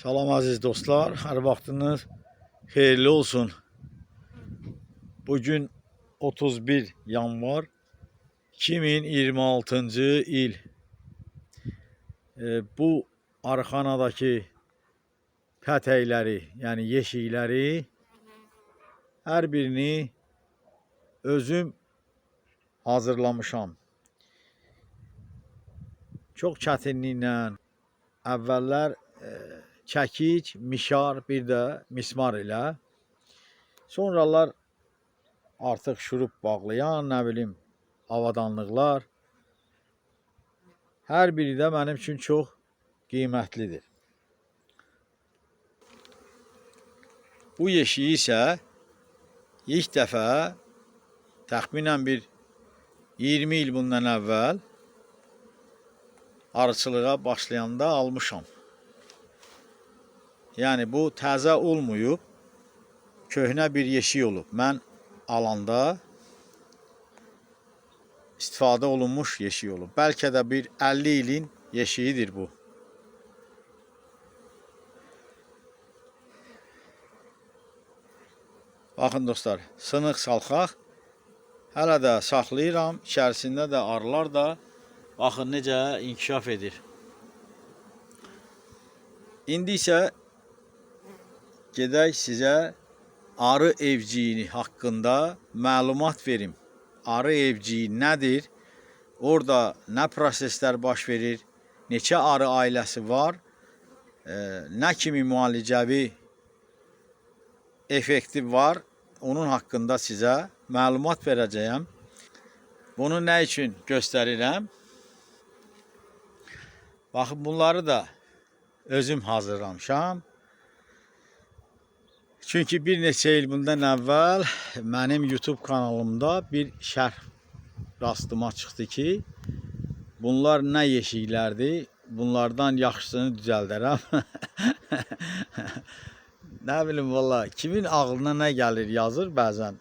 Salam əziz dostlar, hər vaxtınız xeyirli olsun. Bugün 31 yanvar 2026-cı il. Bu arxanadakı pətəkləri, yəni yeşikləri hər birini özüm hazırlamışam. Çox çətinliklə əvvəllər çəkic, mişar, bir də mismar ilə. Sonralar artıq şurup bağlayan, nə bilim, avadanlıqlar. Hər biri də mənim üçün çox qiymətlidir. Bu yeşiyi isə ilk dəfə təxminən bir 20 il bundan əvvəl arıçılığa başlayanda almışam. Yəni bu təzə olmayıb, köhnə bir yeşik olub. Mən alanda istifadə olunmuş yeşik olub. Bəlkə də bir 50 ilin yeşiyidir bu. Baxın dostlar, sınıq salxaq. Hələ də saxlayıram. İçərisində də arılar da baxın necə inkişaf edir. İndi isə gedək sizə arı evciyini haqqında məlumat verim. Arı evciyi nədir? Orada nə proseslər baş verir? Neçə arı ailəsi var? Nə kimi müalicəvi effekti var? Onun haqqında sizə məlumat verəcəyəm. Bunu nə üçün göstərirəm? Baxın, bunları da özüm hazırlamışam. Çünki bir neçə il bundan əvvəl mənim YouTube kanalımda bir şərh rastıma çıxdı ki, bunlar nə yeşiklərdir, bunlardan yaxşısını düzəldərəm. Nə bilim valla, kimin ağlına nə gəlir yazır bəzən.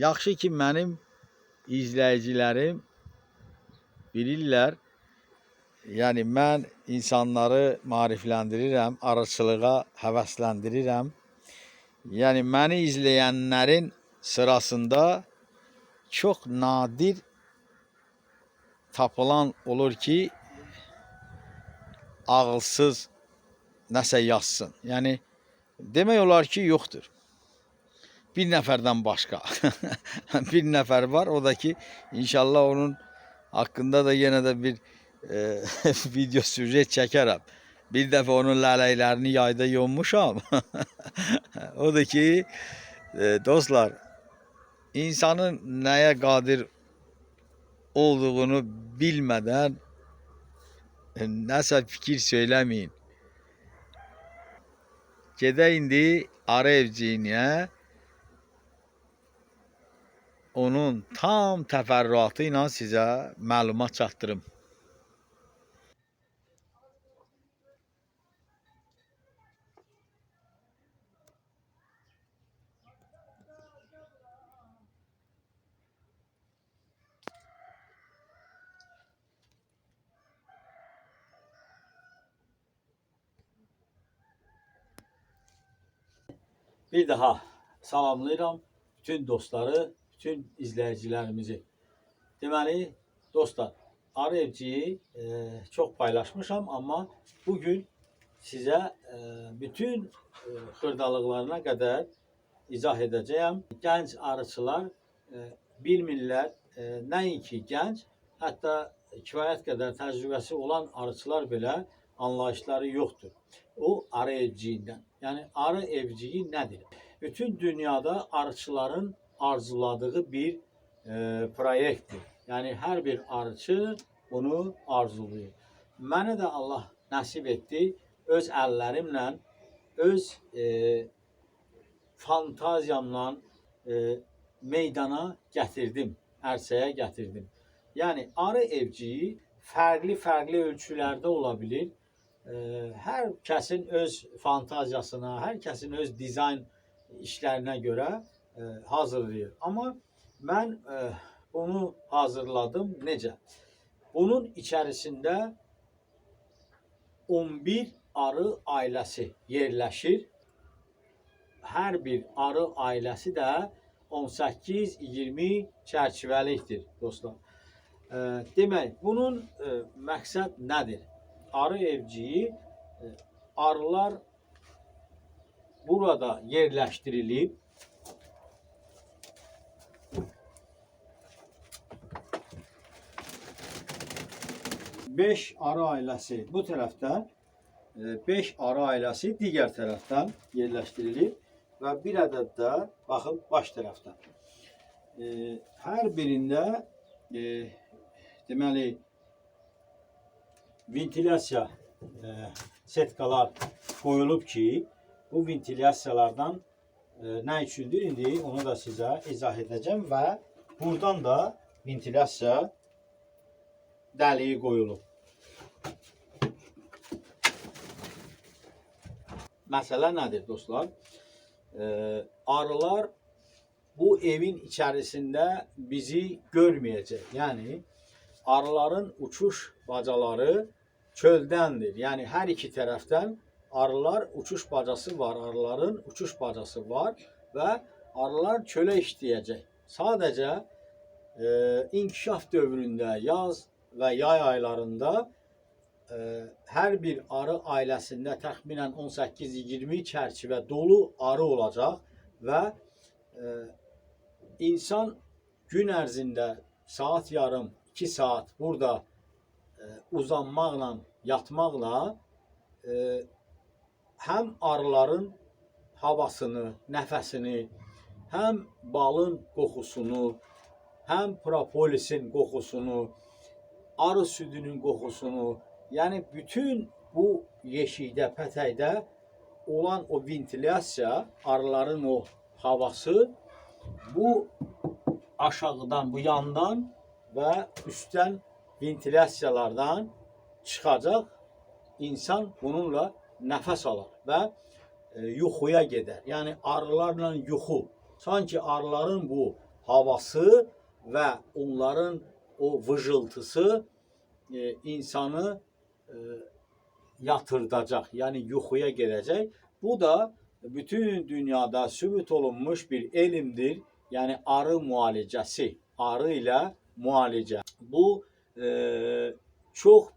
Yaxşı ki, mənim izləyicilərim bilirlər. Yəni mən insanları maarifləndirirəm, arıçılığa həvəsləndirirəm. Yəni məni izləyənlərin sırasında çox nadir tapılan olur ki, ağılsız nəsə yazsın. Yəni demək olar ki, yoxdur. Bir nəfərdən başqa. Bir nəfər var, o da ki, inşallah onun haqqında da yenə də bir video süjet çəkərəm. Bir dəfə onun lələklərini yayda yonmuşam. O da ki, dostlar, insanın nəyə qadir olduğunu bilmədən nəsə fikir söyləməyin. Gedək indi arı evciyinə, onun tam təfərrüatı ilə sizə məlumat çatdırım. Bir daha salamlayıram bütün dostları, bütün izləyicilərimizi. Deməli, dostlar, arı evciyi çox paylaşmışam, amma bugün sizə bütün xırdalıqlarına qədər izah edəcəyəm. Gənc arıçılar bilmirlər, nəinki gənc, hətta kifayət qədər təcrübəsi olan arıçılar belə anlayışları yoxdur. O arı evciyindən. Yəni arı evciyi nədir? Bütün dünyada arıçıların arzuladığı bir proyektdir. Yəni hər bir arıçı bunu arzulayır. Mənə də Allah nəsib etdi, öz əllərimlə, öz fantaziyamla meydana gətirdim, ərsəyə gətirdim. Yəni arı evciyi fərqli-fərqli ölçülərdə ola bilir. Hər kəsin öz fantaziyasına, hər kəsin öz dizayn işlərinə görə hazırlayır. Amma mən bunu hazırladım. Necə? Bunun içərisində 11 arı ailəsi yerləşir. Hər bir arı ailəsi də 18-20 çərçivəlikdir dostlar. Demək, bunun məqsəd nədir? Arı evciyi, arılar burada yerləşdirilib. Beş arı ailəsi bu tərəfdən, 5 arı ailəsi digər tərəfdən yerləşdirilib və bir ədəd də baxın baş tərəfdən. Hər birində deməli ventilyasiya setkalar qoyulub ki, bu ventilyasiyalardan nə üçündür indi onu da sizə izah edəcəm və buradan da ventilyasiya dəliyi qoyulub. Məsələ nədir dostlar? Arılar bu evin içərisində bizi görməyəcək. Yəni arıların uçuş bacaları çöldəndir. Yəni hər iki tərəfdən arılar uçuş bacası var, arıların uçuş bacası var və arılar çölə işləyəcək. Sadəcə inkişaf dövründə, yaz və yay aylarında hər bir arı ailəsində təxminən 18-20 çərçivə dolu arı olacaq və insan gün ərzində saat yarım, 2 saat burada uzanmaqla, yatmaqla həm arıların havasını, nəfəsini, həm balın qoxusunu, həm propolisin qoxusunu, arı südünün qoxusunu, yəni bütün bu yeşikdə, pətəkdə olan o ventilyasiya, arıların o havası bu aşağıdan, bu yandan və üstdən ventilyasiyalardan çıxacaq. İnsan bununla nəfəs alar və yuxuya gedər. Yəni arılarla yuxu. Sanki arıların bu havası və onların o vıjıltısı insanı yatırdacaq, yəni yuxuya gedəcək. Bu da bütün dünyada sübut olunmuş bir elmdir. Yəni arı müalicəsi, arı ilə müalicə. Bu çox,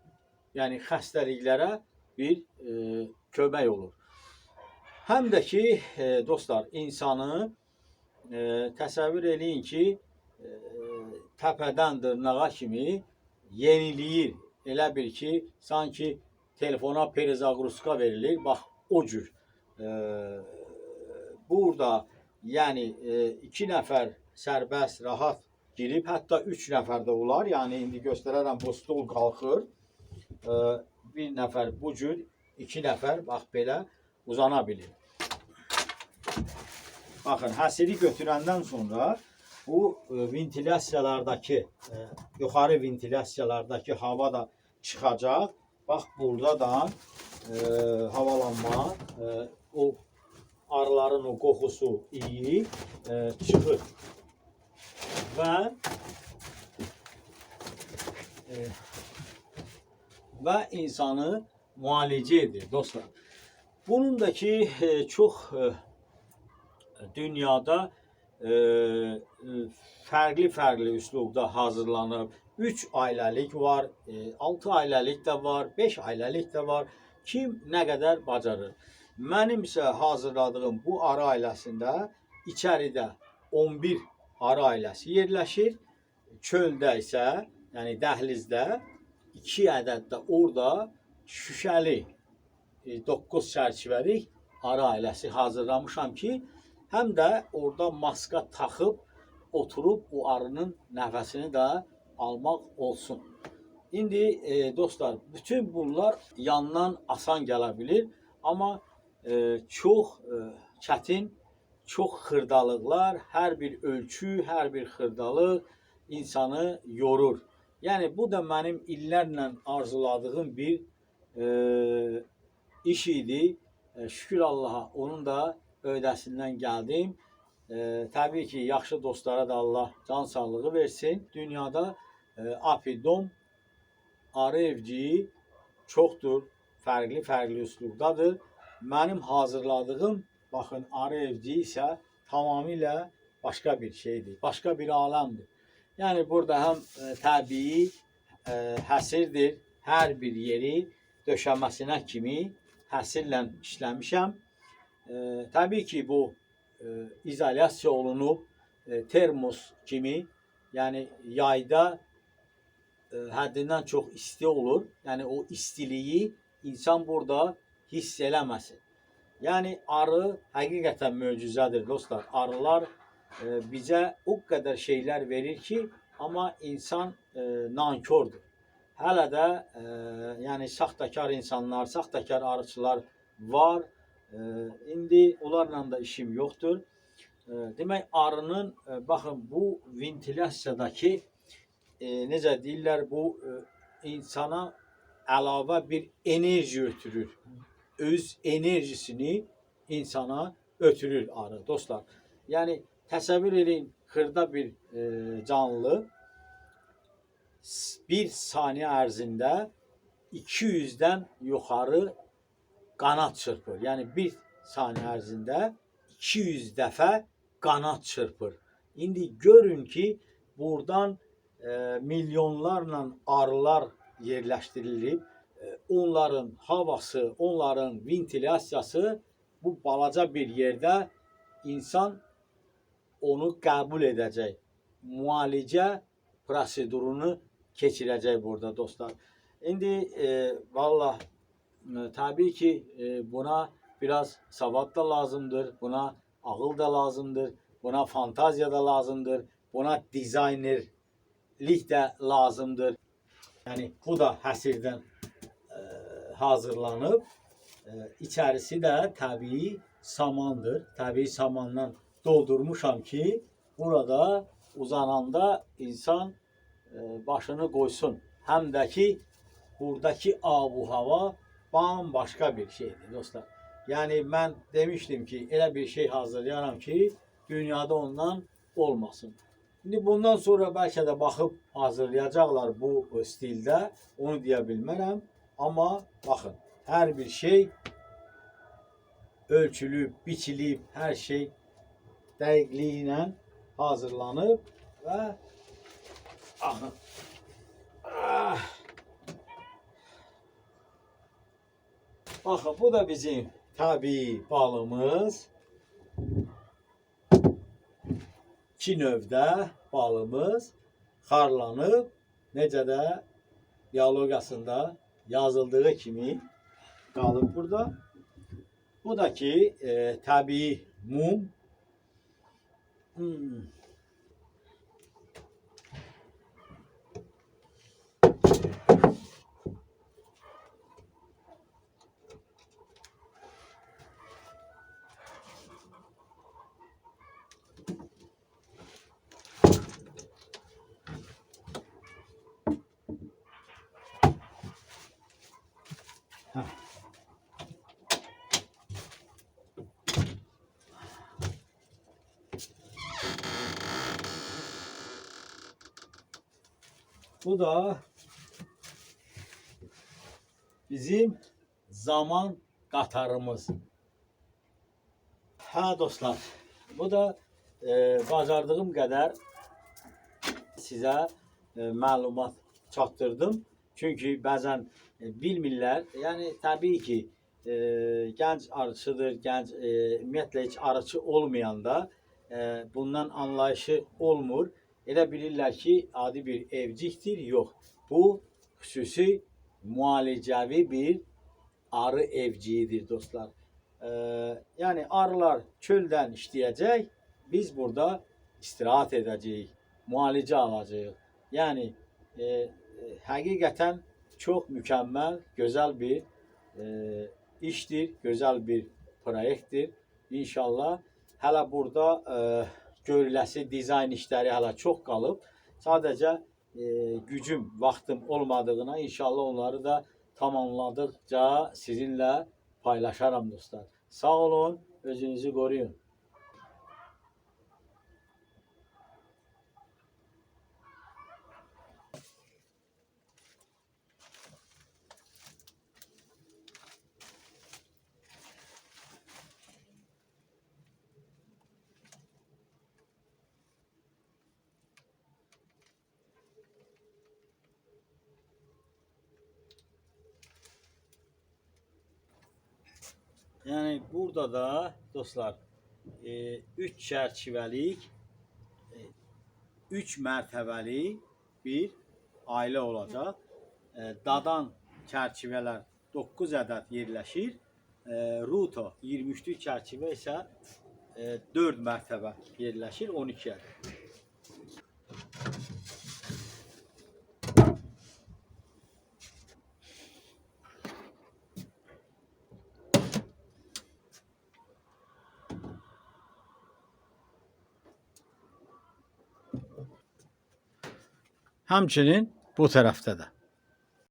yəni xəstəliklərə bir kömək olur. Həm də ki, dostlar, insanı təsəvvür eləyin ki, təpədən dırnağa kimi yeniləyir. Elə bil ki, sanki telefona perizaqruska verilir. Bax, o cür. Burada yəni 2 nəfər sərbəst, rahat girib, hətta 3 nəfər də olar. Yəni indi göstərərəm, bu stol qalxır. Bir nəfər bu cür, 2 nəfər bax belə uzana bilir. Baxın, həsiri götürəndən sonra bu ventilyasiyalardakı, yuxarı ventilyasiyalardakı hava da çıxacaq. Bax, burada da havalanma, o arıların o qoxusu, iyi çıxır. Və insanı müalicə edir dostlar. Bunun da ki çox dünyada fərqli-fərqli üslubda hazırlanıb. 3 ailəlik var, 6 ailəlik də var, 5 ailəlik də var. Kim nə qədər bacarır. Mənim isə hazırladığım bu arı ailəsində içəridə 11 arı ailəsi yerləşir. Çöldə isə, yəni dəhlizdə 2 ədəd də orada şüşəli 9 çərçivəlik arı ailəsi hazırlamışam ki, həm də orada maska taxıb oturub o arının nəfəsini də almaq olsun. İndi dostlar, bütün bunlar yandan asan gələ bilir, amma çox çətin, çox xırdalıqlar, hər bir ölçü, hər bir xırdalıq insanı yorur. Yəni bu da mənim illərlə arzuladığım bir iş idi. Şükür Allaha, onun da öhdəsindən gəldim. Təbii ki, yaxşı dostlara da Allah can sağlığı versin. Dünyada apidom arı evciyi çoxdur. Fərqli-fərqli üslubdadır. Mənim hazırladığım, baxın, arı evciyi isə tamamilə başqa bir şeydir, başqa bir aləmdir. Yəni burada həm təbii həsirdir, hər bir yeri döşəməsinə kimi həsirlə işləmişəm. Təbii ki, bu izolyasiya olunub, termos kimi, yəni yayda həddindən çox isti olur. Yəni o istiliyi insan burada hiss eləməsin. Yəni arı həqiqətən möcüzədir dostlar. Arılar bizə o qədər şeylər verir ki, amma insan nankordur. Hələ də yəni saxtakar insanlar, saxtakar arıçılar var. İndi onlarla da işim yoxdur. Demək arının baxın bu ventilyasiyadakı necə deyirlər, bu insana əlavə bir enerji ötürür. Öz enerjisini insana ötürür arı dostlar. Yəni təsəvvür edin, xırda bir canlı bir saniyə ərzində 200-dən yuxarı qanad çırpır. Yəni bir saniyə ərzində 200 dəfə qanad çırpır. İndi görün ki, buradan milyonlarla arılar yerləşdirilib. Onların havası, onların ventilyasiyası bu balaca bir yerdə insan onu qəbul edəcək. Müalicə prosedurunu keçirəcək burada dostlar. İndi vallah təbii ki, buna biraz savad da lazımdır, buna ağıl da lazımdır, buna fantaziya da lazımdır, buna dizaynerlik də lazımdır. Yəni bu da həsirdən hazırlanıb. İçərisi də təbii samandır. Təbii samandan doldurmuşam ki, burada uzananda insan başını qoysun. Həm də ki, buradakı abu-hava bambaşqa bir şeydir dostlar. Yəni mən demişdim ki, elə bir şey hazırlayaram ki, dünyada ondan olmasın. İndi bundan sonra bəlkə də baxıb hazırlayacaqlar bu stildə, onu deyə bilmərəm. Amma baxın, hər bir şey ölçülüb, biçilib, hər şey dəqiqliyi ilə hazırlanıb və baxın. Baxın, bu da bizim təbii balımız. İki növdə balımız xarlanıb, necə də biologiyasında yazıldığı kimi qalıb burada. Bu da ki təbii mum. Bu da bizim zaman qatarımız. Hə dostlar, bu da bacardığım qədər sizə məlumat çatdırdım. Çünki bəzən bilmirlər. Yəni təbii ki, gənc arıçıdır, gənc ümumiyyətlə heç arıçı olmayanda bundan anlayışı olmur. Elə bilirlər ki, adi bir evcikdir. Yox, bu xüsusi müalicəvi bir arı evciyidir dostlar. Yəni arılar çöldən işləyəcək, biz burada istirahət edəcəyik, müalicə alacağıq. Yəni həqiqətən çox mükəmməl, gözəl bir işdir, gözəl bir proyektdir. İnşallah hələ burada görüləsi dizayn işləri hələ çox qalıb. Sadəcə gücüm, vaxtım olmadığına inşallah onları da tamamladıkça sizinlə paylaşaram dostlar. Sağ olun, özünüzü qoruyun. Yəni burada da dostlar 3 çərçivəlik 3 mərtəbəli bir ailə olacaq. Dadan çərçivələr 9 ədəd yerləşir. Ruto 23-lük çərçivə isə 4 mərtəbə yerləşir, 12 ədəd. Həmçinin bu tərəfdə də.